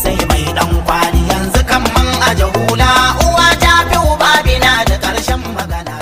Sai mai dan kwali yanzu kan man aje hula, uwa ta fi uba bina da karshen magana.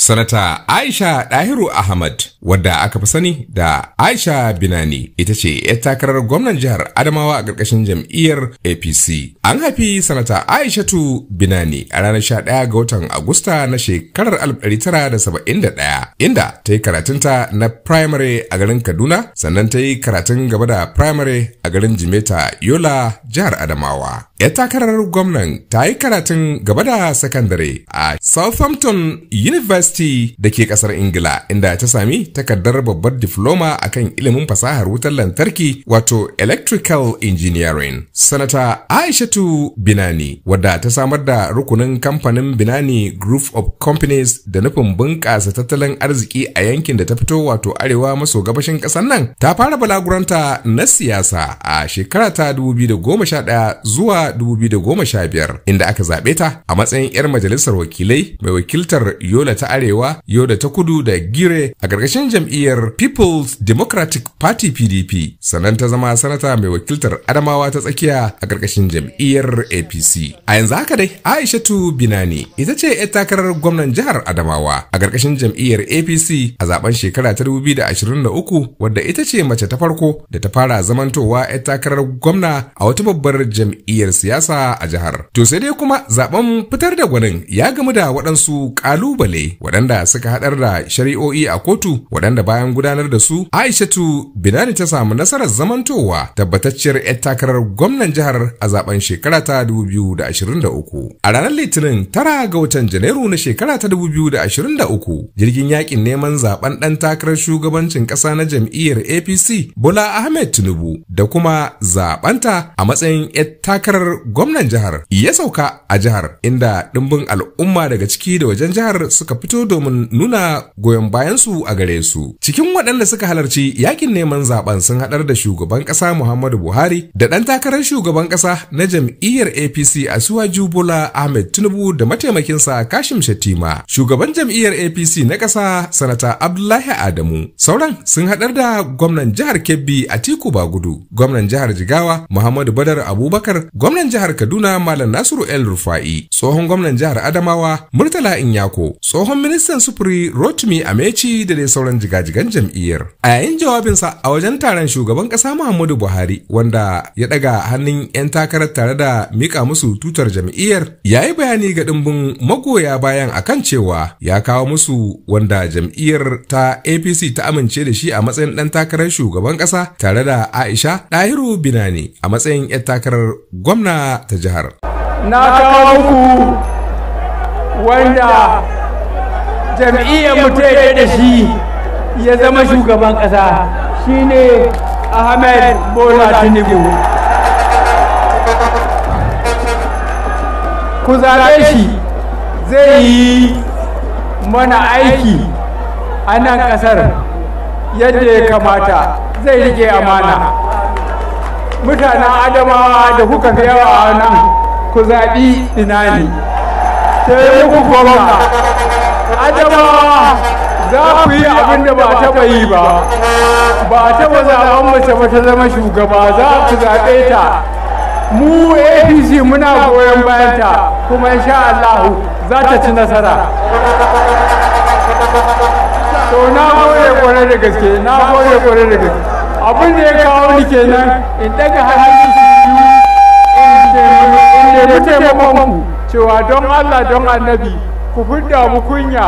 Sanata Aisha Dahiru Ahmad, wadda aka fi sani da Aisha Binani, ita ce 'yar takarar gwamnan jihar Adamawa a ƙarƙashin jam'iyyar APC. An haifi Sanata Aishatu Binani a ranar 11 ga watan Agusta na shekarar 1971, inda ta yi karatunta na primary a garin Kaduna, sannan ta yi karatun gaba da primary a garin Jimeta, Yola, jihar Adamawa. 'Yar takarar gwamnan ta yi karatun gaba da sakandare a Southampton University da ke kasar Ingila, inda ta sami takardar babbar difloma akan ilimin fasahar wutar lantarki, wato electrical engineering. Sanata Aishatu Binani, wadda ta samar da rukunin kamfanin Binani Group of Companies da nufin bunƙasa tattalin arziki a yankin da ta fito, wato arewa maso gabashin ƙasar nan, ta fara balaguranta na siyasa a shekara ta 2011 zuwa 2015, inda aka zaɓe ta a matsayin 'yar majalisar wakilai mai wakiltar Yola ta Arewa, Yola ta Kudu da Gire a ƙarƙashin jam'iyyar People's Democratic Party PDP, sannan ta zama sanata mai wakiltar Adamawa ta Tsakiya a ƙarƙashin jam'iyyar APC. A yanzu haka dai Aishatu Binani ita ce 'yar takarar gwamnan jihar Adamawa a ƙarƙashin jam'iyyar APC a zaben shekara ta 2023, wadda ita ce mace ta farko da ta fara zamantowa 'yar takarar gwamna a wata babbar jam'iyyar siyasa a jihar. To sai dai kuma zaben fitar da gwanin ya gamu da waɗansu ƙalubale waɗanda suka haɗar da shari'o'i a kotu, waɗanda bayan gudanar da su Aishatu Binani ta samu nasarar zamantowa tabbatacciyar 'yar takarar gwamnan jihar a zaben shekara ta 2023. A ranar Litinin 9 ga watan Janairu na shekara ta 2023, jirgin yakin neman zaben ɗan takarar shugabancin ƙasa na jam'iyyar APC Bola Ahmed Tinubu da kuma zabanta a matsayin 'yar takarar gwamnan jihar ya sauka a jihar, inda ɗimbin al'umma daga ciki da wajen jihar suka fito domin nuna goyon bayansu a gare su. Cikin waɗanda suka halarci yakin neman zaben sun haɗar da shugaban ƙasa Muhammadu Buhari da ɗan takarar shugaban ƙasa na jam'iyyar APC Asiwaju Bola Ahmed Tinubu da mataimakinsa Kashim Shettima, shugaban jam'iyyar APC na ƙasa Sanata Abdullahi Adamu. Sauran sun haɗar da gwamnan jihar Kebbi Atiku Bagudu, gwamnan jihar Jigawa Muhammadu Badar Abubakar, gwamnan jihar Kaduna Malam Nasiru El Rufa'i, tsohon gwamnan jihar Adamawa Murtala Inyako, tsohon ministan sufuri Rotimi Amechi da dai sauran jigajigan jam'iyyar. A yayin jawabinsa a wajen taron, shugaban ƙasa Muhammadu Buhari, wanda ya ɗaga hannun 'yan takarar tare da mika musu tutar jam'iyyar, ya yi bayani ga ɗimbin magoya bayan akan cewa ya kawo musu wanda jam'iyyar ta APC ta amince da shi a matsayin ɗan takarar shugaban ƙasa, tare da Aisha Ɗahiru Binani a matsayin 'yar takarar gwamna ta jihar. Na kawo muku wanda jam'iyyar mu ta yarda da shi ya zama shugaban ƙasa, shine Ahmed Bola Tinubu. Ku zaɓe shi, zai yi mana aiki a nan ƙasar yadda ya kamata, zai rike amana. Mutanen Adamawa da kuka fi yawa a nan, ku zaɓi Binani ta yi muku gwamna. Adamawa, za ku yi abin da ba a taɓa yi ba. Ba a taɓa zaɓen mace ba ta zama shugaba. Za ku zaɓe ta. Mu APC muna goyon bayanta, kuma insha Allahu za ta ci nasara. To, na gode kwarai da gaske, na gode kwarai da gaske. Abin da ya kawo ni kenan, in daga hannun in nemi taimakon ku cewa don Allah, don Annabi, ku fidda mu kunya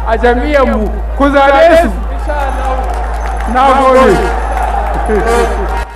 a jam'iyyar mu, ku zaɓe su. Na gode.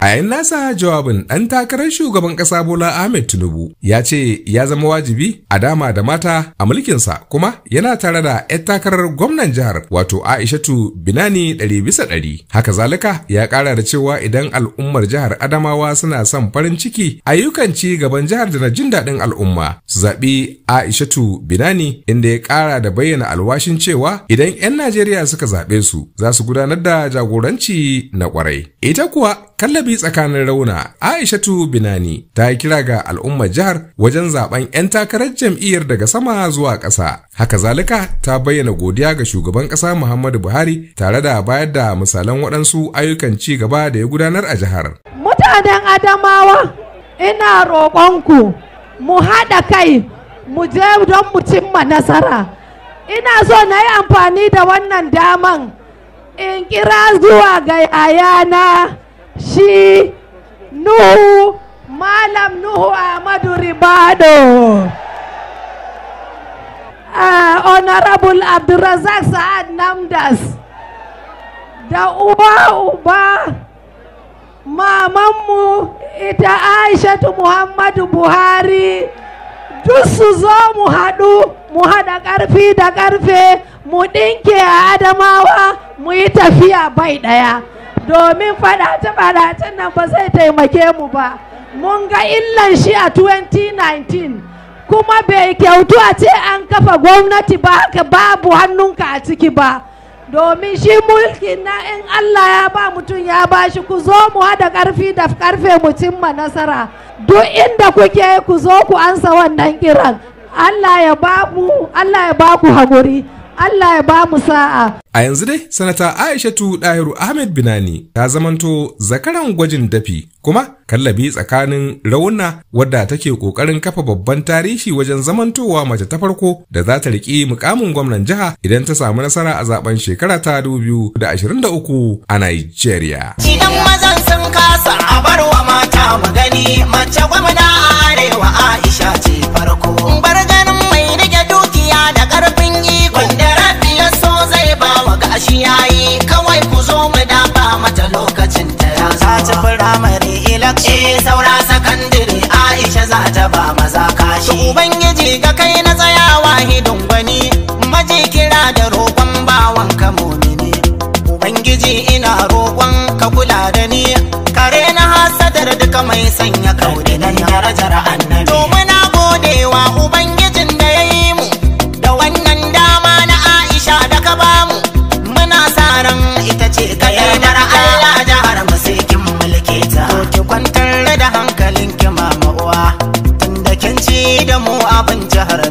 A yayin nasa jawabin, ɗan takarar shugaban ƙasa Bola Ahmed Tinubu ya ce ya zama wajibi a dama da mata a mulkinsa, kuma yana tare da 'yar takarar gwamnan jihar, wato Aishatu Binani, 100%. Haka zalika ya ƙara da cewa idan al'ummar jihar Adamawa suna son farin ciki, ayyukan ci gaban jihar da na jin daɗin al'umma, su zaɓi Aishatu Binani, inda ya ƙara da bayyana alwashin cewa idan 'yan Najeriya suka zaɓe su, za su gudanar da jagoranci na ƙwarai. Ita kuwa kallabi tsakanin rauna Aishatu Binani ta yi kira ga al'ummar jihar wajen zaben 'yan takarar jam'iyyar daga sama zuwa ƙasa. Haka zalika ta bayyana godiya ga shugaban ƙasa Muhammadu Buhari tare da bayar da misalan waɗansu ayyukan ci gaba da ya gudanar a jihar. Mutane Mutanen Adamawa, ina roƙonku mu haɗa kai mu je don mu cimma nasara. Ina so na yi amfani da wannan daman in kira zuwa ga yayana shi Nuhu, Malam Nuhu Ahmadu Ribado, Honorable Abdulrazak Sa'ad Namdas, da uba uba mamanmu ita Aishatu Muhammadu Buhari, duk su zo mu haɗu, mu haɗa ƙarfi da ƙarfe, mu ɗinke a Adamawa, mu yi tafiya bai ɗaya, domin faɗace-faɗacen nan ba zai taimake mu ba. Mun ga illan shi a 2019, kuma bai kyautu a ce an kafa gwamnati ba haka babu hannunka a ciki ba, domin shi mulki na in Allah ya ba mutum ya ba shi. Ku zo mu haɗa ƙarfi da ƙarfe mu cimma nasara. Duk inda kuke, ku zo ku ansa wannan kiran. Allah ya ba mu, Allah ya ba ku haƙuri, Allah ya ba mu sa'a. A yanzu dai, Sanata Aishatu Dahiru Ahmed Binani ta zamanto zakaran gwajin dafi kuma kallabi tsakanin rauna, wadda take kokarin kafa babban tarihi wajen zamantowa mace ta farko da za ta riƙi mukamin gwamnan jiha idan ta samu nasara a zaben shekara ta 2023 a Nigeria. Idan mazan sun kasa, a bar wa mata mu gani, mace gwamna a arewa Aisha ce farko. Bar ganin mai rike dukiya da karfin ikon da Rabbi ya so zai ba wa, gashi yayi. Kawai ku zo mu dafa mata, lokacin ta ya za ci firamare election saura sakandare, Aisha za ta ba maza kashi. Ubangiji ga kai na tsayawa hidin gwani, maji kira da roƙon bawan ka mumini. Ubangiji, ina roƙon ka kula da ni, kare na hasadar duka mai sanya kaudi dan darajar Annabi. To muna godewa Ubangijin da ya yi mu da wannan dama na Aisha da ka bamu. Muna sa ran ita ce ka yardar Allah, jihar mu sai kin mulke ta. To ki kwantar da hankalin ki mama uwa, tunda kin ci da mu abin jihar